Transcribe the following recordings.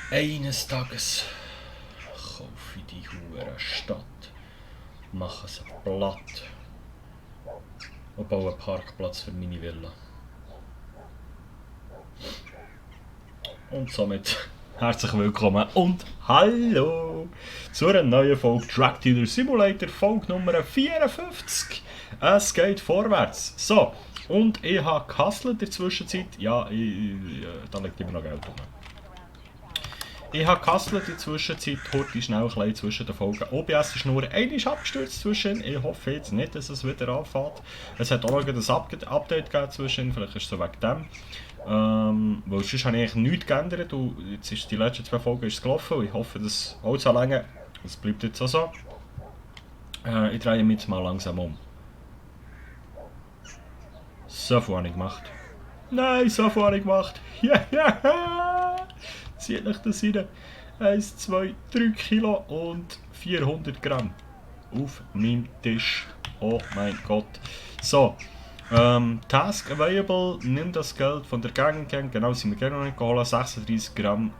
Eines Tages kaufe ich die hure Stadt, mache sie platt und baue einen Parkplatz für meine Villa. Und somit herzlich willkommen und hallo zu einer neuen Folge Drug Dealer Simulator, Folge Nummer 54. Es geht vorwärts. So, und ich habe gehustelt in der Zwischenzeit. Ja, da liegt immer noch Geld rum. Ich habe gehustelt in der Zwischenzeit, heute schnell ein bisschen zwischen den Folgen. OBS ist nur einmal abgestürzt zwischen. Ich hoffe jetzt nicht, dass es wieder anfängt. Es hat auch noch ein Update gegeben zwischen, vielleicht ist es so wegen dem. Weil sonst habe ich eigentlich nichts geändert und jetzt ist die letzten 2 Folgen ist es gelaufen und ich hoffe, dass auch so lange, es bleibt jetzt auch so. Ich drehe mich jetzt mal langsam um. So viel habe ich gemacht. Nein, so viel habe ich gemacht. Ja, ja, ja. Zieht euch das rein. 1, 2, 3 Kilo und 400 Gramm auf meinem Tisch. Oh mein Gott. So. Task available, nimm das Geld von der Gang, genau, sind wir gerne noch nicht geholt, 36 Gramm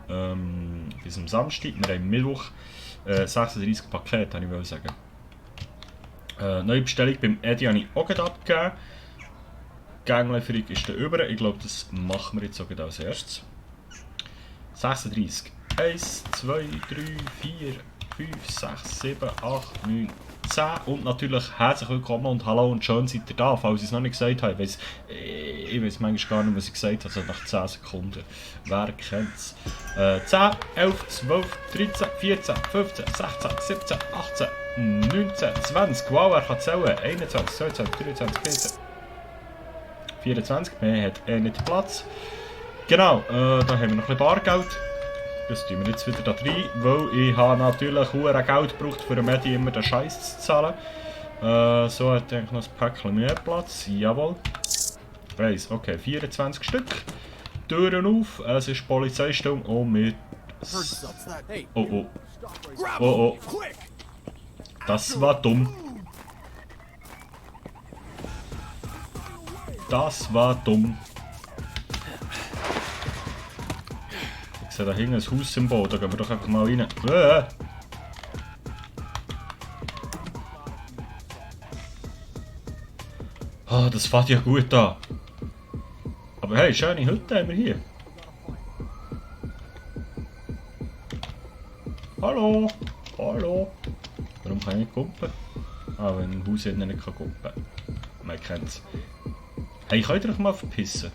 bis am Samstag, wir haben Mittwoch 36 Pakete, ich will sagen. Neue Bestellung beim Eddie habe ich auch abgegeben. Ganglieferung ist da über, ich glaube das machen wir jetzt auch als erstes. 36, 1, 2, 3, 4, 5, 6, 7, 8, 9, 10 und natürlich herzlich willkommen und hallo und schön seid ihr da, falls ich es noch nicht gesagt habe. Ich weiß manchmal gar nicht, was ich gesagt habe, also nach 10 Sekunden. Wer kennt es? 10, 11, 12, 13, 14, 15, 16, 17, 18, 19, 20. Wow, wer kann zählen? 21, 22, 23, 14, 24. Mehr hat nicht Platz. Genau, da haben wir noch ein bisschen Bargeld. Das tun wir jetzt wieder da rein, weil ich habe natürlich hure Geld gebraucht, für Medi immer den Scheiß zu zahlen. So hat eigentlich noch ein Päckchen mehr Platz. Jawohl. Okay, 24 Stück. Türen auf, es ist Polizeistunde und mit... Oh oh. Oh oh. Das war dumm. Das war dumm. Ich sehe da hinten ein Haussymbol, da gehen wir doch einfach mal rein. Ah, das fährt ja gut an. Aber hey, schöne Hütte haben wir hier. Hallo, hallo. Warum kann ich nicht kumpen? Ah, wenn ein Haus hinten nicht kumpen kann. Man kennt es. Hey, könnt ihr euch mal verpissen?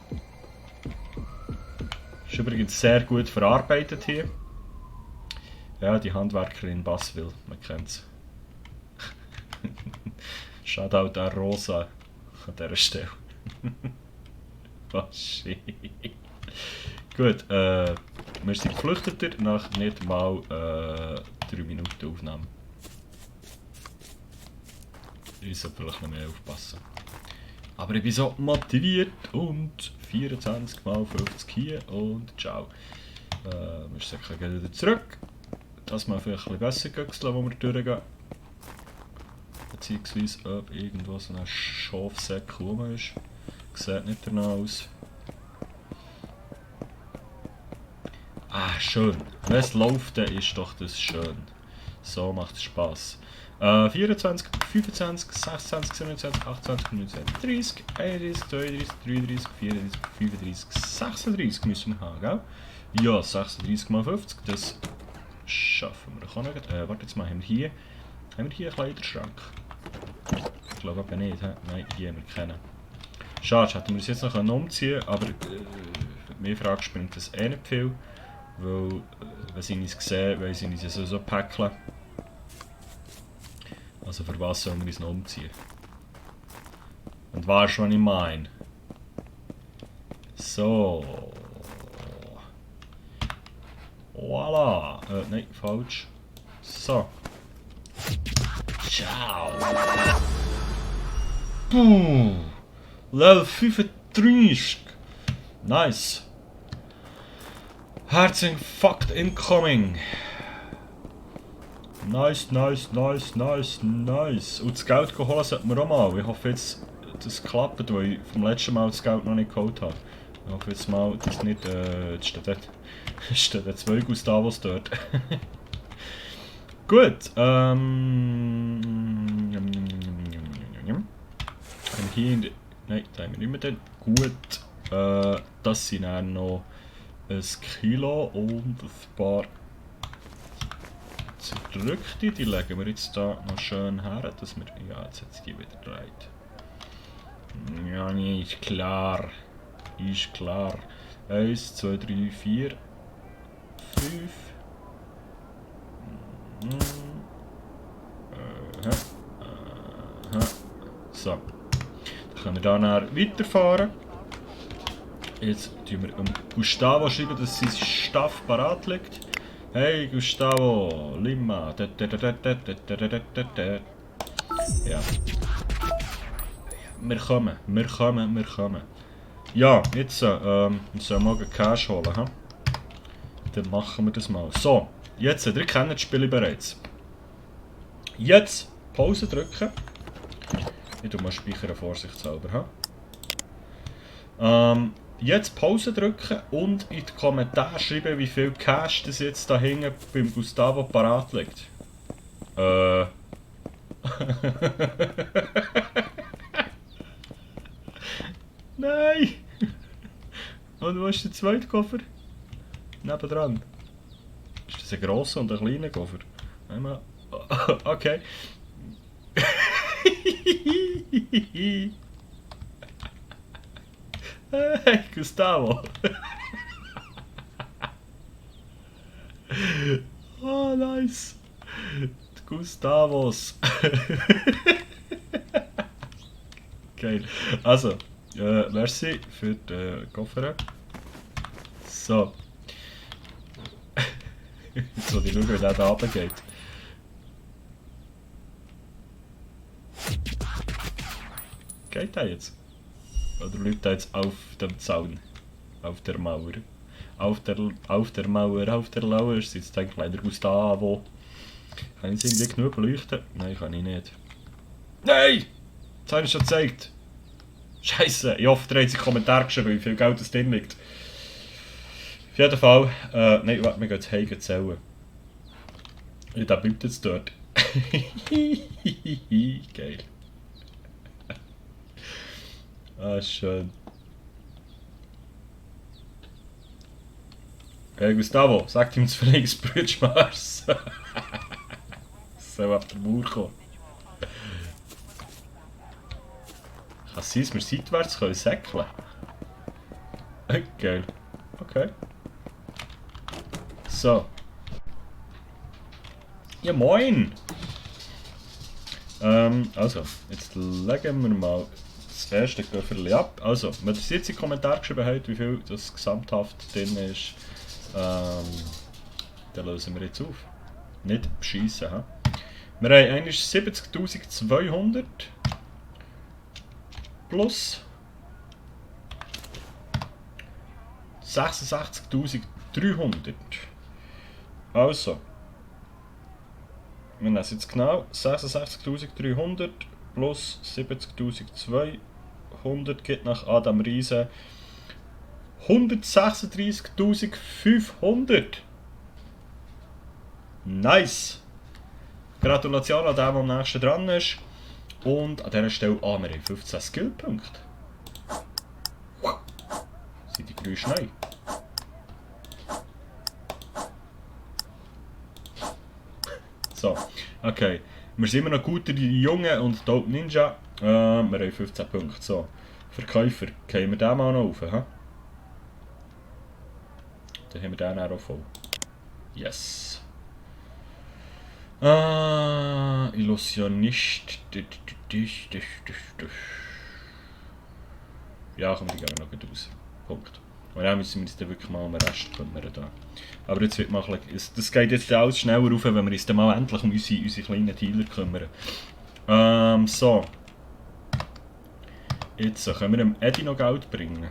Ist übrigens sehr gut verarbeitet hier. Ja, die Handwerkerin Bassville, man kennt's. Shoutout an Rosa an dieser Stelle. Was shit. Gut, wir sind geflüchtet nach nicht mal 3 Minuten Aufnahme. Ich sollte vielleicht noch mehr aufpassen. Aber ich bin so motiviert und 24 mal 50 hier und ciao. Wir säckeln wieder zurück. Dass wir vielleicht ein bisschen besser gehen, wo wir durchgehen. Beziehungsweise ob irgendwo so ein Schafsäck rum ist. Sieht nicht danach aus. Ah, schön. Wenn es läuft, dann ist doch das schön. So macht es Spass. 24, 25, 26, 27, 28, 29, 30, 31, 32, 33, 34, 35, 36 müssen wir haben, gell? Ja, 36 mal 50, das schaffen wir. Warte jetzt mal, haben wir hier einen Kleiderschrank? Ich glaube aber nicht, he? Nein, hier haben wir keinen. Schade, hätten wir es jetzt noch umziehen können, aber mir fragt springt das eh nicht viel, weil wenn sie uns sehen, wollen sie uns so päckeln. Also für was sollen wir uns noch umziehen? Und weißt du, was ich meine? So. Voila. Nein, falsch. So. Ciao. Boom. Level 35. Nice. Herzinfarkt incoming. Nice, nice, nice, nice, nice. Und das Geld holen sollten wir auch mal. Ich hoffe jetzt, das klappt, weil ich vom letzten Mal das Geld noch nicht geholt habe. Ich hoffe jetzt mal, dass nicht. Jetzt steht der 2 Gustavos dort. Gut, hier in der. Nein, da haben wir nicht mehr den. Gut, das sind dann noch 1 Kilo und ein paar zerdrückte. Die legen wir jetzt da noch schön her, dass wir. Ja, jetzt hat sie die wieder gedreht. Ja, ist klar. Ist klar. 1, 2, 3, 4, 5. So. Dann können wir dann weiterfahren. Jetzt schreiben wir Gustavo, schreiben, dass sein Staff parat liegt. Hey Gustavo, Lima. Ja. Wir kommen. Ja, jetzt müssen wir mal Cash holen. He? Dann machen wir das mal. So, jetzt, ihr kennt das Spiel bereits. Jetzt Pause drücken. Ich tue mal speichern, vorsichtshalber. Jetzt Pause drücken und in die Kommentare schreiben, wie viel Cash das jetzt da hinten beim Gustavo parat liegt. Nein! Und wo ist der zweite Koffer? Nebendran. Ist das ein grosser und ein kleiner Koffer? Einmal. Okay. Hey, Gustavo! Oh, nice! Gustavos! Geil. Also, merci für den Koffer. So. Jetzt soll ich schauen, wie der da runtergeht. Geht der jetzt? Oder bleibt er jetzt auf dem Zaun? Auf der Mauer? Auf der Mauer, auf der Lauer sitzt ein kleiner Gustavo. Kann ich es irgendwie genug beleuchten? Nein, kann ich nicht. Nein! Das habe ich schon gezeigt. Scheiße, ich hoffe, ihr habt in die Kommentare geschrieben, wie viel Geld das drin liegt. Auf jeden Fall, nein, warte, wir gehen jetzt heim zählen. Ja, der bleibt jetzt dort. Geil. Ah, schön. Hey Gustavo, sagt ihm zu verlegen, Brütschmars. So auf der Mauer kommen. Kann es sein, dass wir seitwärts säckeln können? Geil. Okay. So. Ja, moin! Also, jetzt legen wir mal das erste Köfferchen ab. Also, wenn ihr jetzt in den Kommentaren geschrieben habt, wie viel das gesamthaft drin ist, dann lösen wir jetzt auf. Nicht beschissen, ha? Wir haben eigentlich 70.200 plus 66.300. Also, wir nehmen es jetzt genau, 66.300 plus 70.200 gibt nach Adam Riese 136.500. Nice! Gratulation an dem, der am nächsten dran ist. Und an dieser Stelle, wir haben 15 Skillpunkte. Sind die Geräusche neu? So, okay. Wir sind immer noch guter Junge und Dope Ninja. Wir haben 15 Punkte. So, Verkäufer, gehen wir den mal noch auf. He? Dann haben wir den auch voll. Yes. Illusionist. Ja, komm, die gehen wir noch gut raus. Punkt. Und dann müssen wir uns dann wirklich mal um den Rest kümmern. Da. Aber jetzt wird mal das geht jetzt alles schneller rauf, wenn wir uns dann mal endlich um unsere kleinen Dealer kümmern. So. Jetzt können wir dem Eddie noch Geld bringen.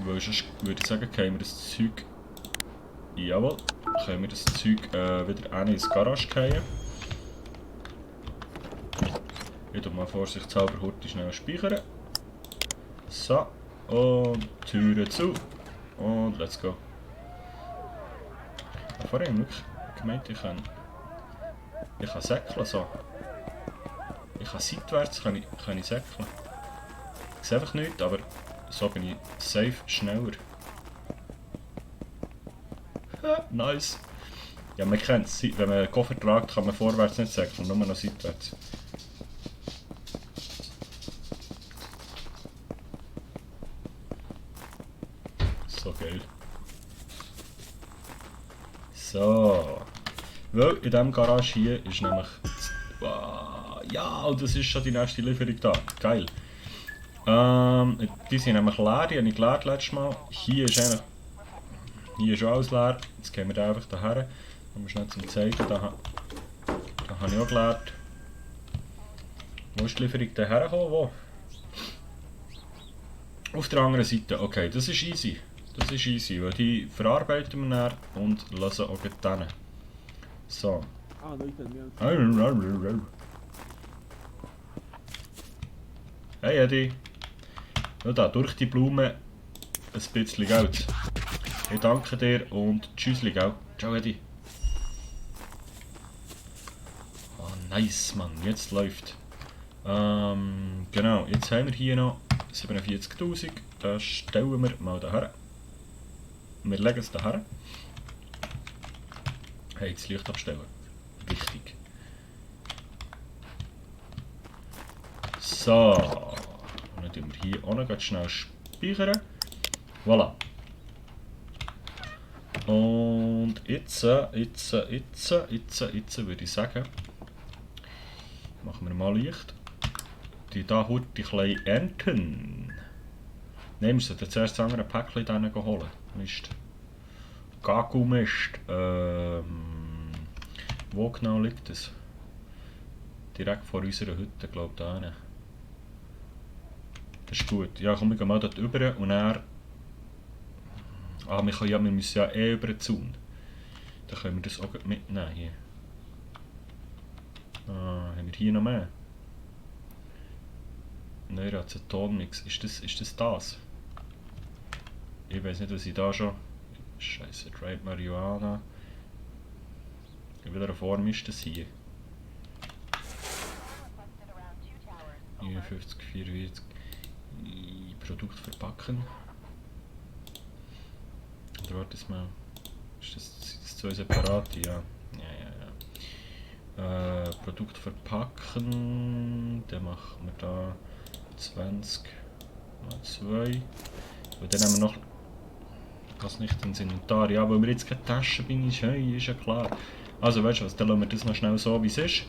Weil sonst würde ich sagen, können wir das Zeug... Jawohl. Können wir das Zeug wieder ins Garage fallen. Ich tue mal vorsichtshalber heute schnell speichern. So. und Türen zu. Und let's go. Vorhin habe ich wirklich gemeint, ich kann säckeln so. Ich kann seitwärts kann ich säckeln. Ich sehe einfach nichts, aber so bin ich safe schneller. Nice. Ja, man kennt es. Wenn man einen Koffer tragt, kann man vorwärts nicht säckeln, nur noch seitwärts. So geil. So. Weil in diesem Garage hier ist nämlich... Wow, ja, und das ist schon die nächste Lieferung da. Geil. Die sind nämlich leer, die habe ich geleert letztes Mal. Hier ist eigentlich... Hier ist alles leer. Jetzt gehen wir da einfach daher. Um schnell zum zeigen. Da habe ich auch geleert. Wo ist die Lieferung daher gekommen? Wo? Auf der anderen Seite. Okay, das ist easy. Das ist easy, weil die verarbeiten wir dann und lassen auch dann. So. Hey Eddie. Ja, da, durch die Blume ein bisschen Geld. Ich danke dir und tschüssli, gell? Ciao Eddie. Oh, nice, Mann. Jetzt läuft. Genau, jetzt haben wir hier noch 47'000. Das stellen wir mal daher. Wir legen es daher. Hey, das Licht abstellen. Wichtig. So. Und dann tun wir hier auch noch ganz schnell speichern. Voilà. Und jetzt würde ich sagen, machen wir mal Licht. Die da heute die kleinen Enten. Nehmen wir sie zuerst das andere Päckchen dann holen. Mist. Gagu-Mist. Wo genau liegt es? Direkt vor unserer Hütte, glaube ich, da hinten. Das ist gut. Ja, komm, wir gehen mal dort rüber und er. Ah, wir müssen ja eh über den Zaun. Dann können wir das auch mitnehmen hier. Ah, haben wir hier noch mehr? Neuracetonmix. Ist das das? Ich weiß nicht, was ich da schon... Scheiße, Dried Marihuana. In welcher Form ist das hier? 59, 44. Produkt verpacken. Oder warte mal. Ist das zwei separate? Ja. Produkt verpacken. Dann machen wir da 20 mal 2. Und dann haben wir noch. Das nicht ins Inventar. Ja, weil wir jetzt keine Taschen bin, ist ja klar. Also weißt du was, dann lassen wir das noch schnell so wie es ist.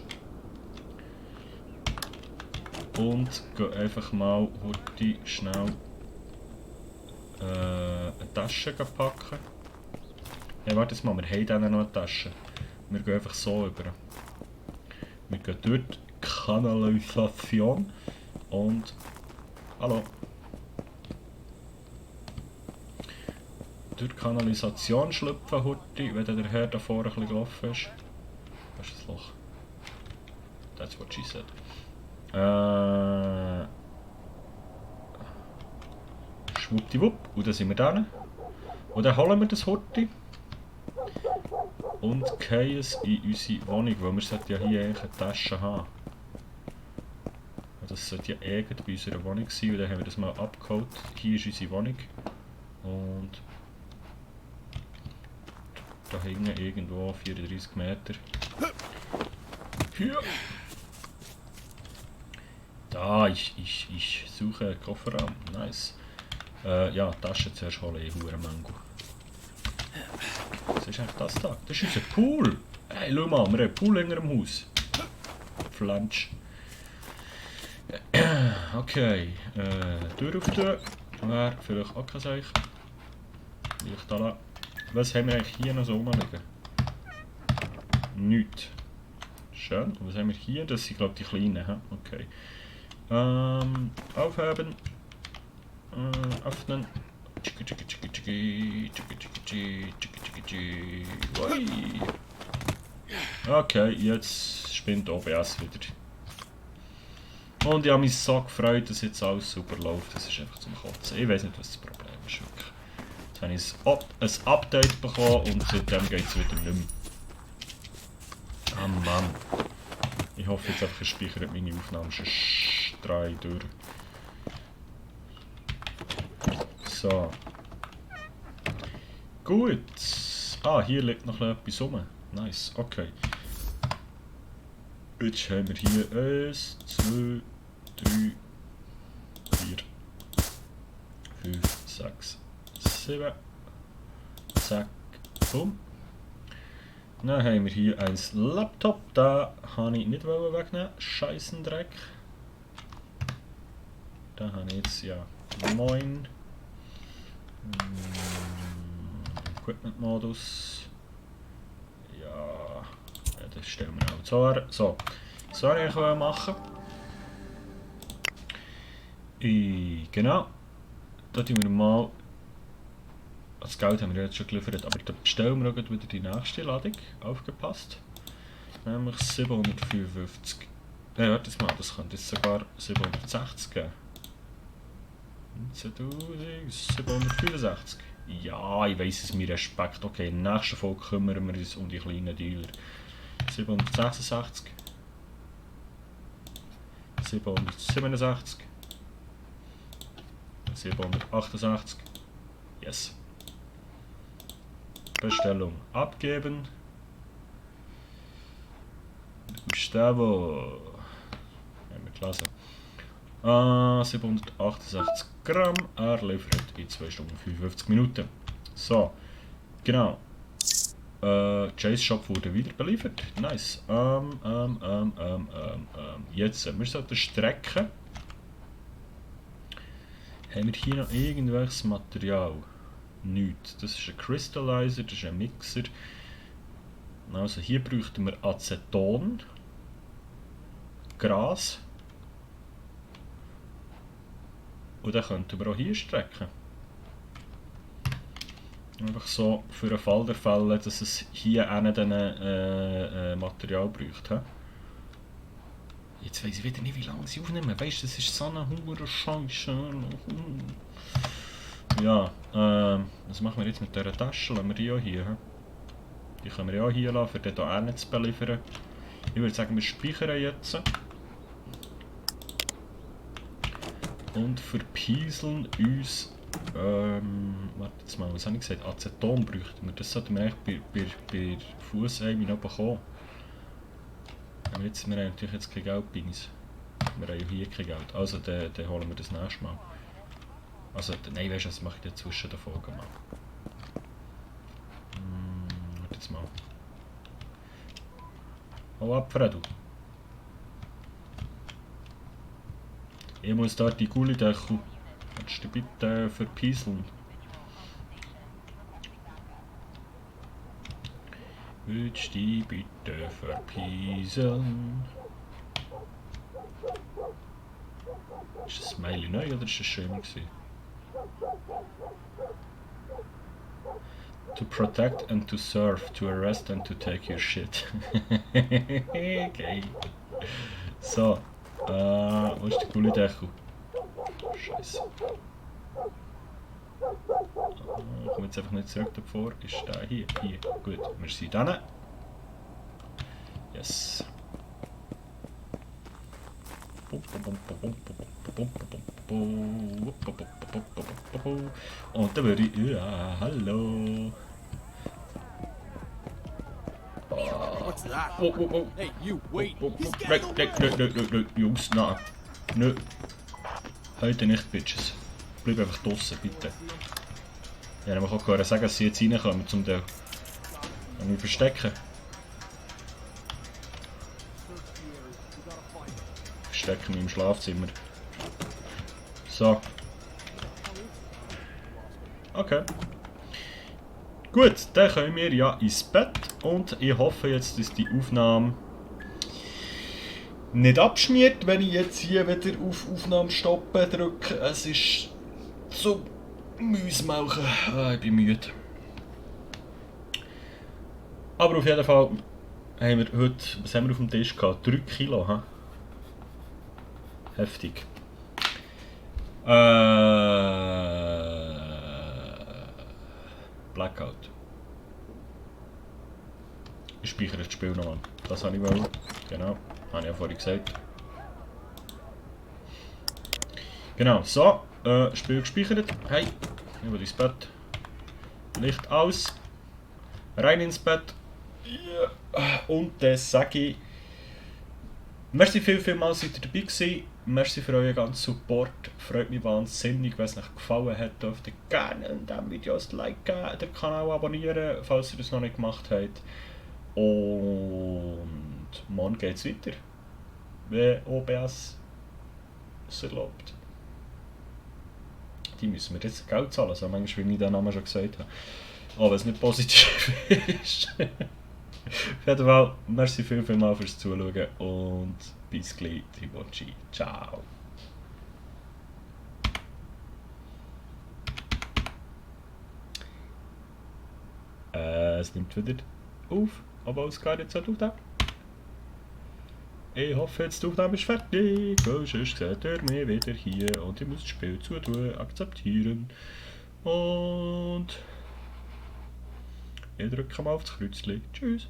Und gehen einfach mal heute schnell eine Tasche packen. Hey, warte jetzt mal, wir haben dann noch eine Tasche. Wir gehen einfach so über. Wir gehen dort Kanalisation und hallo. Durch die Kanalisation schlüpfen heute, wenn der Herr da vorne ein bisschen gelaufen ist. Was ist das Loch? That's what she said. Schwuppdiwupp, und dann sind wir da. Und dann holen wir das heute und gehen es in unsere Wohnung, weil wir sollten ja hier eigentlich eine Tasche haben. Und das sollte ja irgendwie bei unserer Wohnung sein, und dann haben wir das mal abgeholt. Hier ist unsere Wohnung und da hinten irgendwo 34 Meter. Hier. Da, ich suche einen Kofferraum. Nice. Ja, Tasche zuerst holen, Mango. Was ist eigentlich das da? Das ist unser Pool! Hey, schau mal, wir haben einen Pool in unserem Haus. Flansch. Okay, Tür auf Tür. Wäre vielleicht auch kein Zeichen. Licht da. Was haben wir eigentlich hier noch so rumliegen? Nichts. Schön. Und was haben wir hier? Das sind, glaube ich, die kleinen. He? Okay. Aufheben. Öffnen. Okay, jetzt spinnt OBS wieder. Und ich habe mich so gefreut, dass jetzt alles super läuft. Das ist einfach zum Kotzen. Ich weiß nicht, was das Problem ist. Wirklich. Jetzt habe ich ein Update bekommen und seitdem geht es wieder nicht mehr. Ah Mann. Ich hoffe jetzt einfach, er speichert meine Aufnahmen schon 3 durch. So. Gut. Ah, hier liegt noch etwas rum. Nice, okay. Jetzt haben wir hier 1, 2, 3, 4, 5, 6, 7. Zack. Bumm. Dann haben wir hier ein Laptop. Da habe ich nicht wegnehmen. Scheissendreck. Da habe ich jetzt ja Moin. Equipment-Modus. Ja, das stellen wir auch so her. So, das wollte ich machen. Genau. Da tun wir mal. Das Geld haben wir jetzt schon geliefert, aber da bestellen wir auch wieder die nächste Ladung. Aufgepasst. Nämlich 755. Nein, warte mal, das könnte jetzt sogar 760 geben. 765. Ja, ich weiss es, mir Respekt. Okay, in der nächsten Folge kümmern wir uns um die kleinen Dealer. 766. 767. 768. Yes. Bestellung abgeben. Gustavo. Haben wir gelesen. 768 Gramm. Er liefert in 2 Stunden 55 Minuten. So, genau. Chase Shop wurde wieder beliefert. Nice. Jetzt, wir sollten strecken. Haben wir hier noch irgendwelches Material? Nichts. Das ist ein Crystallizer, das ist ein Mixer. Also hier bräuchten wir Aceton, Gras. Und dann könnten wir auch hier strecken. Einfach so für den Fall der Fälle, dass es hier diesen Material braucht. Jetzt weiss ich wieder nicht, wie lange sie aufnehmen. Weißt du, das ist so eine hure Scheiße. Ja, was machen wir jetzt mit dieser Tasche? Lassen wir die auch hier? Die können wir ja auch hier lassen, für den hier auch nicht zu beliefern. Ich würde sagen, wir speichern jetzt. Und verpieseln uns. Warte jetzt mal, was habe ich gesagt? Aceton bräuchten wir. Das sollten wir eigentlich bei Fußheim noch bekommen. Aber jetzt, wir haben natürlich jetzt kein Geld bei uns. Wir haben ja hier kein Geld. Also, dann holen wir das nächste Mal. Also, nein, weißt du, das mache ich dann zwischen den Folgen mal. Warte jetzt mal. Hau ab, Fredu. Ich muss dort die Gullideckel. Kannst du bitte verpieseln? Willst du die bitte verpieseln? Ist das Smiley neu oder ist das schön gewesen? To protect and to serve, to arrest and to take your shit. Okay. So. Wo ist der Gullideckel? Scheiße. Ich komme jetzt einfach nicht zurück davor. Ist der hier? Hier. Gut, wir sind dann. Yes. Und dann würde ich... Ja, hallo. What's that? Oh. Hey, you, wait. Nein, Jungs, nein. Nö. Heute nicht, Bitches. Bleib einfach draussen, bitte. Ja, ich kann auch sagen, dass sie jetzt reinkommen, um mich verstecken. Verstecken mich im Schlafzimmer. So. Okay. Gut, dann können wir ja ins Bett und ich hoffe jetzt, dass die Aufnahme nicht abschmiert, wenn ich jetzt hier wieder auf Aufnahme stoppen drücke. Es ist so Mäusmauchen. Ich bin müde. Aber auf jeden Fall haben wir heute, was haben wir auf dem Tisch gehabt? 3 Kilo, ha? Heftig. Blackout. Ich speichere das Spiel nochmal. Das habe ich wollen. Genau, habe ich ja vorhin gesagt. Genau, so. Spiel gespeichert. Hey, über ins Bett. Licht aus. Rein ins Bett. Und dann sage ich, merci vielmals, seid ihr dabei gewesen. Merci für euren ganzen Support. Freut mich wahnsinnig. Wenn es euch gefallen hat, dürft ihr gerne in diesem Video ein Like geben, den Kanal abonnieren, falls ihr das noch nicht gemacht habt. Und morgen geht es weiter, wenn OBS es erlaubt. Die müssen wir jetzt Geld zahlen, so manchmal, wie ich den Namen schon gesagt habe. Aber wenn es nicht positiv ist. Auf jeden Fall, merci vielmals fürs Zuschauen und bis gleich, Timochi. Ciao. Es nimmt wieder auf, aber es geht jetzt nicht auf. Ich hoffe, jetzt die Aufnahme ist fertig, weil sonst seht ihr mich wieder hier und ich muss das Spiel zutun, akzeptieren. Und ich drücke mal auf das Kreuzchen. Tschüss.